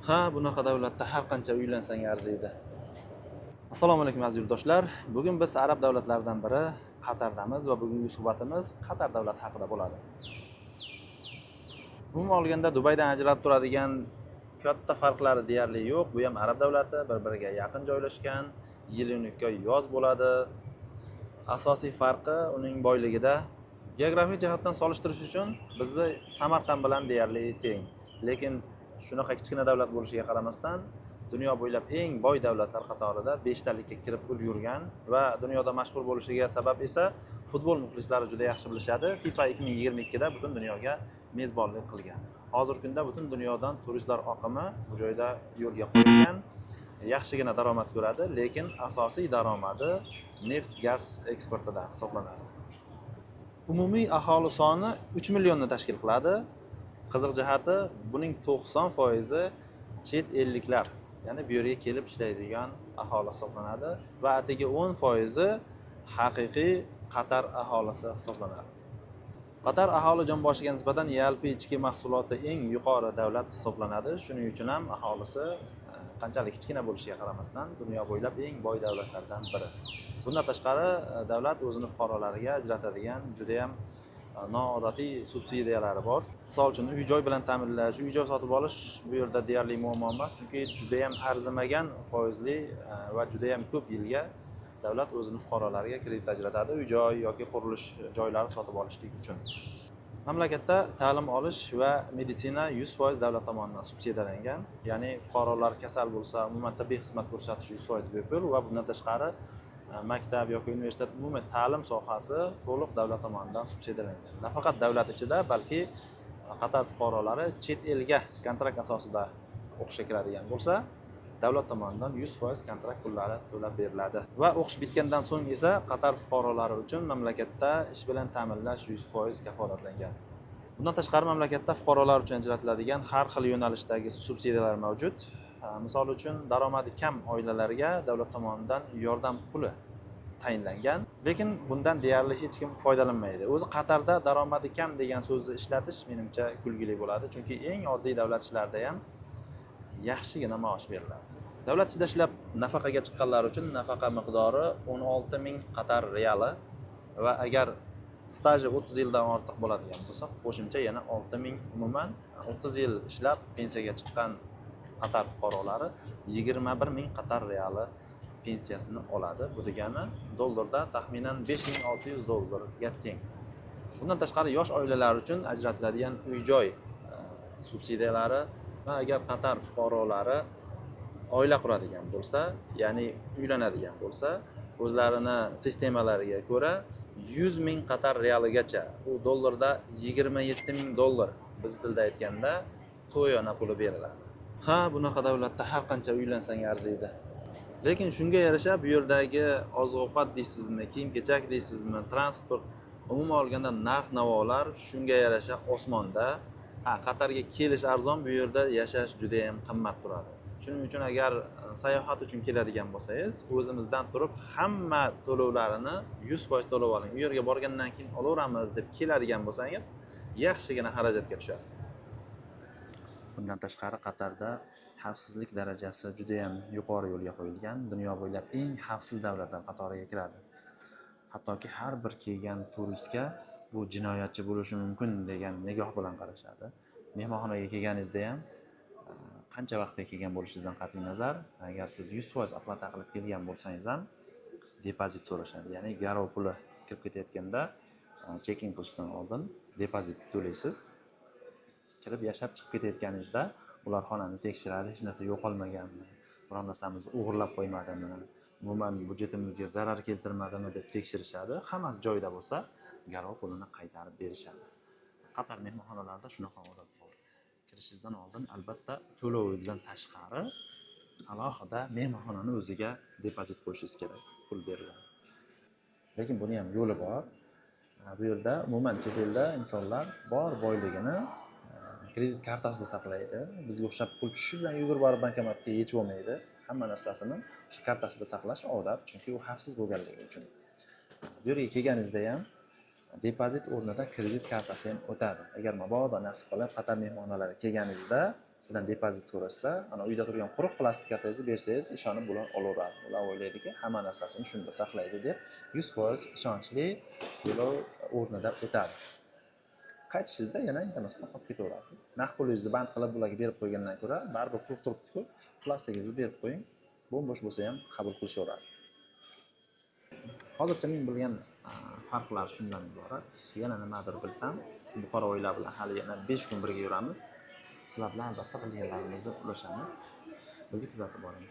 Ha, bunaqa davlatda har qancha uylansang arziydi. Assalomu alaykum, aziz yurtdoshlar. Bugun biz arab davlatlaridan biri Qatardamiz va bugungi suhbatimiz Qatar davlati haqida bo'ladi. Umuman olganda, Dubaydan ajralib turadigan katta farqlari deyarli yo'q. Bu ham arab davlati, bir biriga yaqin joylashgan, yil 12 oy yoz bo'ladi. Asosiy farqi uning boyligida. Geografik jihatdan solishtirish uchun bizni Samarqand bilan deyarli teng, lekin shunaqa kichkina davlat bo'lishiga qaramasdan, dunyo bo'ylab eng boy davlatlar qatorida beshtalikka kirib ulgurgan va dunyoda mashhur bo'lishiga sabab esa futbol muxlislari juda yaxshi bilishadi, FIFA 2022da butun dunyoga mezbonlik qilgan. Hozirgi kunda butun dunyodan turistlar oqimi bu joyda yo'lga qo'yilgan, yaxshigina daromad ko'radi, lekin asosiy daromadi neft gaz eksportidan hisoblanadi. Umumiy aholi soni 3 millionni tashkil qiladi. Qiziq jihati, buning 90 foizi chet elliklar, ya'ni bu yerga kelib ishlaydigan aholi hisoblanadi va atigi 10 foizi haqiqiy Qatar aholisi hisoblanadi. Qatar aholi jon boshiga nisbatan yalpi ichki mahsuloti eng yuqori davlat hisoblanadi. Shuning uchun ham aholisi qanchalik kichkina bo'lishiga qaramasdan, dunyo bo'ylab eng boy davlatlardan biri. Bundan tashqari, davlat o'zini fuqarolariga ajratadigan judayam noodatiy subsidiyalari bor. Misol uchun, uy joy bilan ta'minlash, uy joy sotib olish bu yerda deyarli muammo emas, chunki judayam arzimagan foizli va judayam ko'p yilga davlat o'zini fuqarolariga kredit ajratadi uy joy yoki qurilish joylari sotib olishlik uchun. Mamlakatda ta'lim olish va meditsina 100% davlat tomonidan subsidiyalangan, ya'ni fuqarolar kasal bo'lsa, umuman tibbiy xizmat ko'rsatish 100% bepul va bundan tashqari maktab yoki universitet, umuman ta'lim sohasi to'liq davlat tomonidan subsidiyalangan. Nafaqat davlat ichida, balki Qatar fuqarolari chet elga kontrakt asosida o'qishga kiradigan bo'lsa, davlat tomonidan 100% kontrakt pullari to'lab beriladi va o'qish bitgandan so'ng esa Qatar fuqarolari uchun mamlakatda ish bilan ta'minlash 100% kafolatlangan. Bundan tashqari, mamlakatda fuqarolar uchun ajratiladigan har xil yo'nalishdagi subsidiyalar mavjud. Misol uchun, daromadi kam oilalarga davlat tomonidan yordam puli tayinlangan, lekin bundan deyarli hech kim foydalanmaydi. O'zi Qatarda daromadi kam degan so'zni ishlatish, menimcha, kulgili bo'ladi, chunki eng oddiy davlat ishlarida ham yaxshigina maosh beriladi. Davlat ishida ishlab nafaqaga chiqqanlar uchun nafaqa miqdori 16 000 Qatar reali va agar staji 30 yildan ortiq bo'ladigan bo'lsa, qo'shimcha yana 6000. Umuman 30 yil ishlab pensiyaga chiqqan Qatar fuqarolari 21 000 Qatar reali pensiyasini oladi. Bu degani dollarda taxminan 5600 dollarga teng. Bundan tashqari, yosh oilalar uchun ajratiladigan uy joy subsidiyalari va agar Qatar fuqarolari oila quradigan bo'lsa, ya'ni uylanadigan bo'lsa, o'zlarini sistemalariga ko'ra 100 000 Qatar realigacha, u dollarda 27 000 dollar biz tilda aytganda, to'yona puli beriladi. Ha, bunaqa davlatda har qancha uylansang arziydi. Lekin shunga yarasha bu yerdagi oziq ovqat deysizmi, kiyim kechak deysizmi, transport, umuman olganda narx navolar shunga yarasha osmonda. Ha, Qatarga kelish arzon, bu yerda yashash judayam qimmat turadi. Shuning uchun agar sayohat uchun keladigan bo'lsangiz, o'zimizdan turib hamma to'lovlarini 100% to'lab oling. U yerga borgandan keyin olaveramiz deb keladigan bo'lsangiz, yaxshigina xarajatga tushasiz. Bundan tashqari, Qatarda xavfsizlik darajasi judayam yuqori yo'lga qo'yilgan, dunyo bo'ylab eng xavfsiz davlatlar qatoriga kiradi. Hattoki har bir kelgan turistga bu jinoyatchi bo'lishi mumkin degan nigoh bilan qarashadi. Mehmonxonaga kelganingizda ham qancha vaqtga kelgan bo'lishingizdan qat'iy nazar, agar siz 100% оплата qilib kelgan bo'lsangiz ham, depozit so'rashadi, ya'ni garov puli. Kirib ketayotganda, check in qilishdan oldin depozit to'laysiz. Kirib, yashab, chiqib ketayotganingizda ular xonani tekshiradi, hech narsa yo'qolmaganmi, biron narsamizni o'g'irlab qo'ymadimi, umuman budjetimizga zarar keltirmadimi deb tekshirishadi. Hammasi joyida bo'lsa, garov pulini qaytarib berishadi. Qatar mehmonxonalarida shunaqa odat bor: kirishingizdan oldin albatta to'lovingizdan tashqari alohida mehmonxonani o'ziga depozit qo'yishingiz kerak, pul beriladi. Lekin buni ham yo'li bor. Bu yerda, umuman chet elda insonlar bor boyligini kredit kartasida saqlaydi. Bizga o'xshab pul tushishi bilan yugurib borib bankomatga yechib olmaydi. Hamma narsasini o'sha kartasida saqlash odat, chunki u xavfsiz bo'lganligi uchun. Bu yerga kelganingizda ham depozit o'rnida kredit kartasi ham o'tadi. Agar mabodo nasib qilib Qatar mehmonxonalariga kelganingizda Sizdan depozit so'rashsa, ana uyda turgan quruq plastik kartangizni bersangiz, ishonib bular olaveradi. Ular o'ylaydiki, hamma narsasini shunda saqlaydi deb, 100% ishonchli to'lov o'rnida o'tadi. Qaytishingizda yana indamasdan olib ketaverasiz. Naqd pulingizni band qilib bularga berib qo'ygandan ko'ra, baribir quruq turibdi-ku, plastikingizni berib qo'ying, bo'm-bo'sh bo'lsa ham qabul qilishaveradi. Hozircha men bilgan farqlar shundan iborat. Yana nimadir bilsam, buxoroiylar bilan hali yana 5 kun birga yuramiz. Sizlar bilan albatta bilganlarimizni ulashamiz. Bizni kuzatib boring.